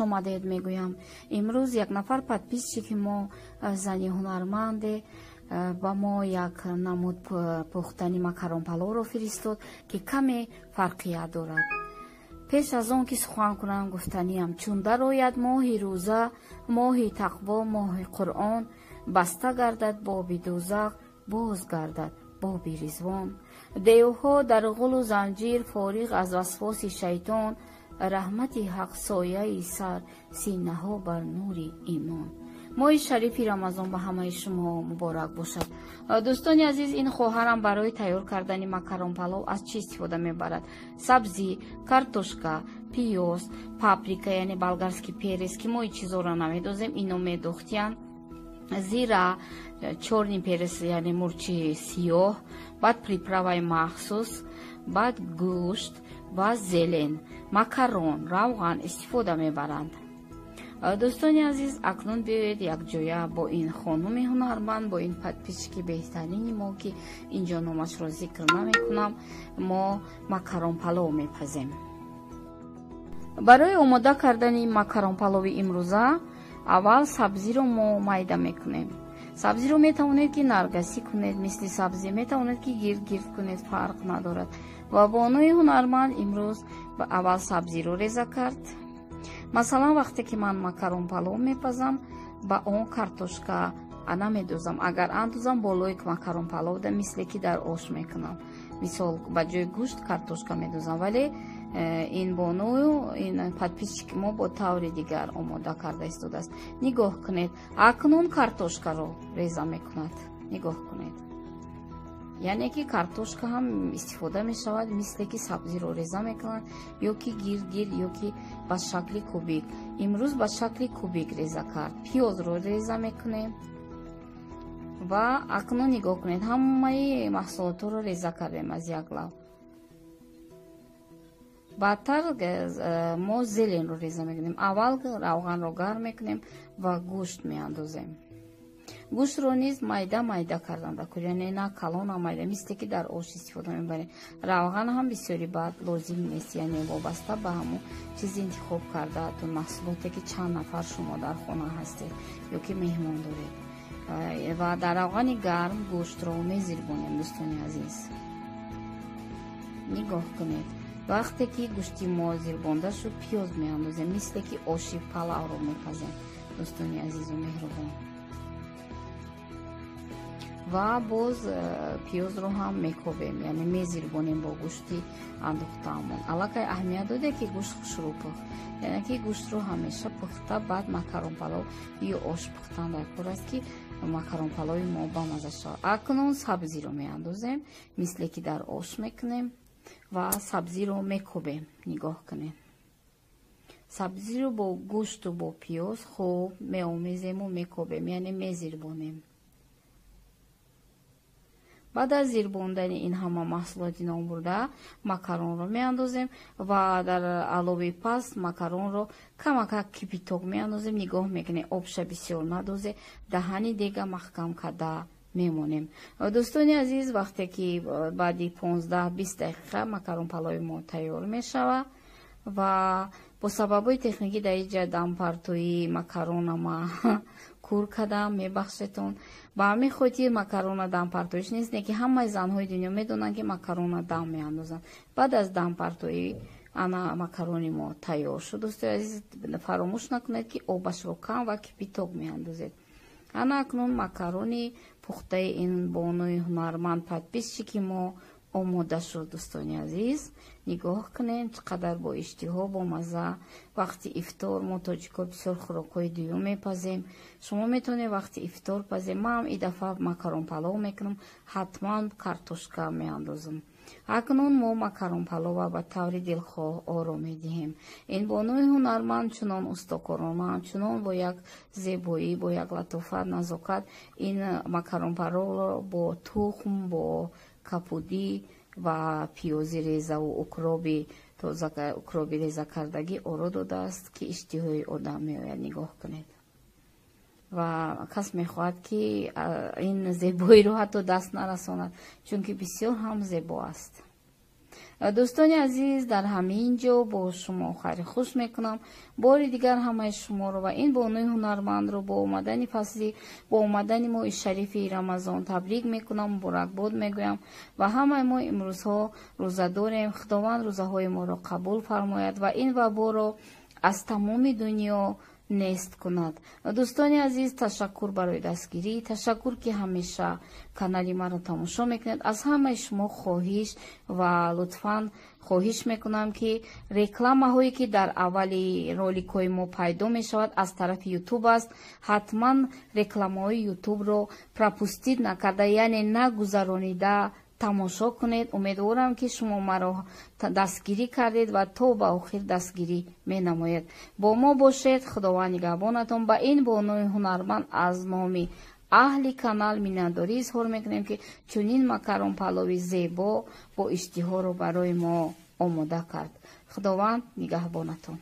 Омадед мегӯям. Имрӯз як нафар подписчики мо, зани ҳунарманде, ба мо як намуд пухтани макарон паловро фиристод, ки каме фарқият дорад. Пеш аз он ки сухан кунам, гуфтаниям: чун дарояд моҳи рӯза, моҳи тақво, моҳи Қуръон, баста гардад боби дӯзах, боз гардад боби ризвон. Девҳо дар ғулу занҷир, фориғ аз васвоси шайтон, раҳмати ҳақ сояи сар, синаҳо бар нури имон. Моҳи шарифи Рамазон ба ҳамаи шумо муборак бошад. Дӯстони азиз, ин хоҳарам барои тайёр кардани макарон палов аз чӣ истифода мебарад? Сабзӣ, картошка, пиёз, паприка, яъне болгарский перец, ки мо ин чизоро намедозем, ино медохтиянд, зира, чёрный перец, яъне мурчи сиёҳ, баъд приправаи махсус, баъд гӯшт ва зелень, макарон, равған истифода мебаранд. Дӯстони азиз, акнун биёед, якҷоя бо ин хонуми ҳунарманд, бо ин подписчики беҳтарини мо, ки инҷо номашро зикр намекунам, мо макарон палов мепазем. Барои омода кардани макарон палови имрӯза аввал сабзиро мо майда мекунем. Сабзиро метавонед, ки наргасӣ кунед, мисли сабзӣ, метавонед, ки гирд гирд кунед, фарқ надорад. Ва бонуи ҳунарманд имрӯз аввал сабзиро реза кард. Масалан, вақте ки ман макарон палов мепазам, ба он картошка намедозам. Агар андозам, болои макарон паловда, мисле ки дар ош мекунам, мисол, ба ҷои гӯшт картошка медозам. Вале ин боную, ин подписчики мо бо таври дигар омода карда истодааст. Нигоҳ кунед, акнун картошкаро реза мекунад. Нигоҳ кунед, яъне ки картошка ҳам истифода мешавад, мисле ки сабзиро реза мекунанд, ё ки гирд гирд, ё ки ба шакли кубик. Имрӯз ба шакли кубик реза кард. Пиёзро реза мекунем ва акнун нигоҳ кунед, ҳамаи маҳсулотҳоро реза кардем аз як лав. Баъдтар мо зеленро реза мекунем. Аввал равғанро гарм мекунем ва гӯшт меандозем. Гӯштро низ майда майда кардан даркор, яъне на калон, на майда, мисле ки дар ош истифода мебарем. Равған ҳам бисёри баъд лозим нест, яъне вобаста ба ҳамон чизи интихоб кардаатон, маҳсулоте, ки чанд нафар шумо дар хона ҳастед ё ки меҳмон доред. Ва дар равғани гарм гӯштро мезирбонем. Дӯстони азиз, нигоҳ кунед, вақте ки гӯшти мо зирбонда шуд, пиёз меандозем, мисле ки оши палавро мепазем, дӯстони азизу меҳрубон. Ва боз пиёзро ҳам мекобем, яъне мезирбонем бо гӯшти андохтаамон. Аллакай аҳамият доде, ки гӯшт хушрӯ пухт, яъне ки гӯштро ҳамеша пухта, баъд макарон палов ё ош пухтан дар кор аст, ки макарон палови мо бамаза шавад. Акнун сабзиро меандозем, мисле ки дар ош мекунем, ва сабзиро мекобем. Нигоҳ кунед, сабзиро бо гӯшту бо пиёз хуб меомезему мекобем, яъне мезирбонем. Баъд аз зирбондани ин ҳама маҳсулоти номбурда, макаронро меандозем ва дар алови паст макаронро камакак кипяток меандозем. Нигоҳ мекунем, обша бисёр надозе, даҳани дега маҳкам карда мемонем. Дӯстони азиз, вақте ки баъди 15-20 дақиқа макарон палови мо тайёр мешавад ва бо сабабҳои техникӣ дар инҷа дампартоии макарона ма кур кардам, мебахшетон. Ба ҳамин хотир макарона дампартоиш нест, не ки ҳамаи занҳои дунё медонанд, ки макарона дам меандозанд. Баъд аз дампартоӣ ана макарони мо тайёр шуд. Дӯстои азиз, фаромӯш накунед, ки обашро кам ва кипяток меандозед. Ана акнун макарони пухтаи ин бонуи ҳунарманд, подписчики мо, омода шуд. Дӯстони азиз, нигоҳ кунем, чӣ қадар бо иштиҳо, бо мазза. Вақти ифтор мо, тоҷико, бисёр хӯрокҳои дуюм мепазем. Шумо метавонед вақти ифтор пазем. Ман ин дафъа макарон палов мекунам, ҳатман картошка меандозам. Акнун мо макарон палова ба таври дилхоҳ оро медиҳем. Ин бонуи ҳунарманд чунон устокорона, чунон бо як зебоӣ, бо як латофат, назокат ин макарон паловро бо тухм, бо капудӣ ва пиёзи резаву укроби тоза, укроби резакардагӣ оро додааст, ки иштиҳои одам меояд. Нигоҳ кунед, ва кас мехоҳад, ки ин зебоиро ҳатто даст нарасонад, чунки бисёр ҳам зебо аст. Дӯстони азиз, дар ҳамин ҷо бо шумо хайри хуш мекунам. Бори дигар ҳамаи шуморо ва ин бонуи ҳунармандро бо омадани фасли, бо омадани моҳи шарифи Рамазон табрик мекунам, муборакбод мегӯям ва ҳамаи мо имрӯзҳо рӯза дорем. Худованд рӯзаҳои моро қабул фармояд ва ин ваборо аз тамоми дунё нест кунад. Дӯстони азиз, ташаккур барои дастгирӣ, ташаккур, ки ҳамеша канали маро тамошо мекунед. Аз ҳамаи шумо хоҳиш ва лутфан хоҳиш мекунам, ки рекламаҳое, ки дар аввали роликҳои мо пайдо мешавад, аз тарафи Ютуб аст, ҳатман рекламаҳои Ютубро пропустить накарда, яъне нагузаронида тамошо кунед. Умедворам, ки шумо маро дастгирӣ кардед ва то ба охир дастгирӣ менамоед. Бо мо бошед, Худованд нигаҳбонатон. Ба ин бонуи ҳунарманд аз номи аҳли канал миннатдорӣ изҳор мекунем, ки чунин макарон палови зебо бо иштиҳоро барои мо омода кард. Худованд нигаҳбонатон.